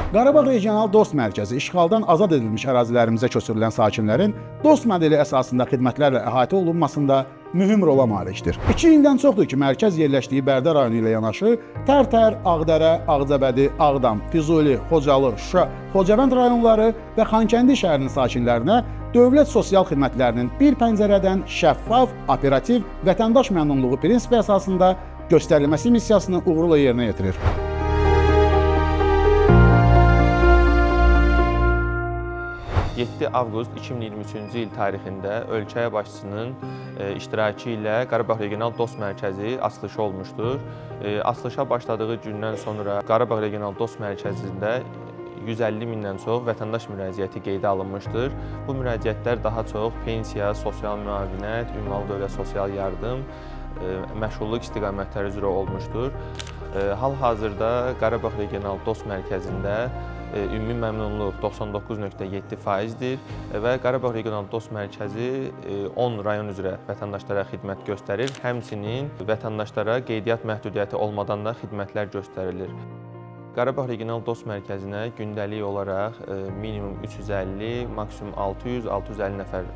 Qarabağ Regional Dost Mərkəzi işğaldan azad edilmiş ərazilərimizə köçürülən sakinlərin dost modeli əsasında xidmətlərlə əhatə olunmasında mühüm rola malikdir. 2 ildən çoxdur ki, mərkəz yerləşdiyi Bərdə rayonu ilə yanaşı Tərtər, Ağdərə, Ağcabədi, Ağdam, Füzuli, Xocalı, Şuşa, Xocavənd rayonları və Xankəndi şəhərinin sakinlərinə dövlət sosial xidmətlərinin bir pəncərədən şəffaf, operativ, vətəndaş məmnunluğu prinsipi əsasında göstərilməsi missiyasını uğurla yerinə yetirir. 7 avqust 2023-cü il tarixində ölkə başçısının iştirakı ilə Qarabağ Regional Dost Mərkəzi açılışı olmuşdur. Açılışa başladığı gündən sonra Qarabağ Regional Dost Mərkəzində 150 mindən çox vətəndaş müraciəti qeydə alınmışdır. Bu müraciətlər daha çox pensiya, sosial müavinət, ünvanlı dövlət sosial yardım, məşğulluq istiqamətləri üzrə olmuşdur. Hal-hazırda Qarabağ Regional Dost Mərkəzində ümumi məmnunluq 99,7%-dir və Qarabağ Regional Dost Mərkəzi 10 rayon üzrə vətəndaşlara xidmət göstərir. Həmçinin vətəndaşlara qeydiyyat məhdudiyyəti olmadan da xidmətlər göstərilir. Qarabağ Regional Dost Mərkəzinə gündəlik olaraq minimum 350, maksimum 600-650 nəfər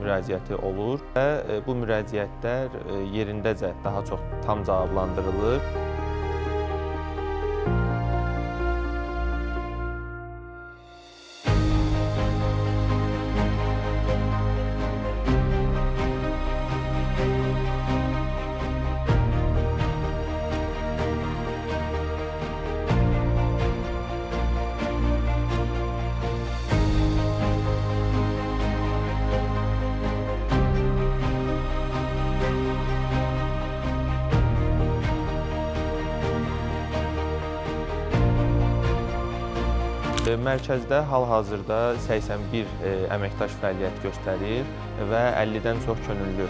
müraciəti olur və bu müraciətlər yerindəcə daha çox tam cavablandırılır. Mərkəzdə hal-hazırda 81 əməkdaş fəaliyyət göstərir və 50-dən çox könüllü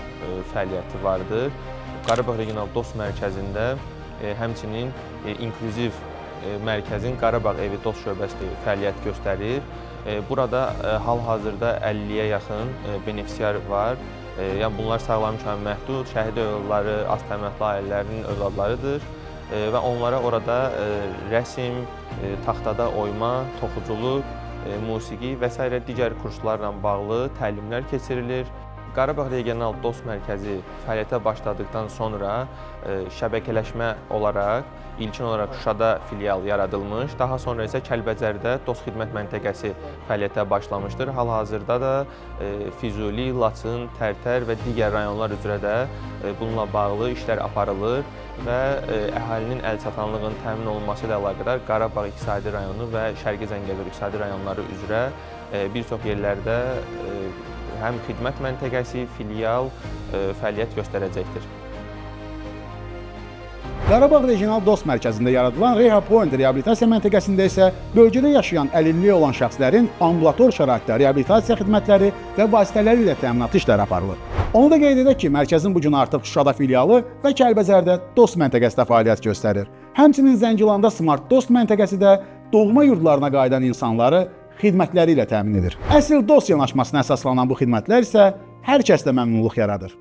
fəaliyyəti vardır. Qarabağ Regional Dost Mərkəzində həmçinin inklüziv mərkəzin Qarabağ Evi Dost şöbəsi fəaliyyət göstərir. Burada hal-hazırda 50-yə yaxın benefisiar var. Yəni bunlar sağlam imkanı məhdud, şəhid övladları, az təminatlı ailələrinin övladlarıdır və onlara orada rəsm, taxtada oyma, toxuculuq, musiqi və sairə digər kurslarla bağlı təlimlər keçirilir. Qarabağ Regional Dost Mərkəzi fəaliyyətə başladıqdan sonra şəbəkələşmə olaraq ilkin olaraq Şuşada filial yaradılmış, daha sonra isə Kəlbəcərdə Dost Xidmət Məntəqəsi fəaliyyətə başlamışdır. Hal-hazırda da Füzuli, Laçın, Tərtər və digər rayonlar üzrə də bununla bağlı işlər aparılır və əhalinin əlçatanlığının təmin olunması ilə əlaqədar Qarabağ İqtisadi Rayonu və Şərqi Zəngəzur İqtisadi Rayonları üzrə bir çox yerlərdə həm xidmət məntəqəsi, filial fəaliyyət göstərəcəkdir. Qarabağ Regional Dost Mərkəzində yaradılan Reha Point reabilitasiya məntəqəsində isə bölgədə yaşayan əlilliyi olan şəxslərin ambulator şəraitdə reabilitasiya xidmətləri və vasitələri ilə təminatı işləri aparılır. Onu da qeyd edək ki, mərkəzin bu gün artıq Şuşada filialı və Kəlbəcərdə Dost məntəqəsi də fəaliyyət göstərir. Həmçinin Zəngilanda Smart Dost məntəqəsi də doğma yurdlarına qayıdan insanları xidmətləri ilə təmin edir. Əsl dost yanaşmasına əsaslanan bu xidmətlər isə hər kəsdə məmnunluq yaradır.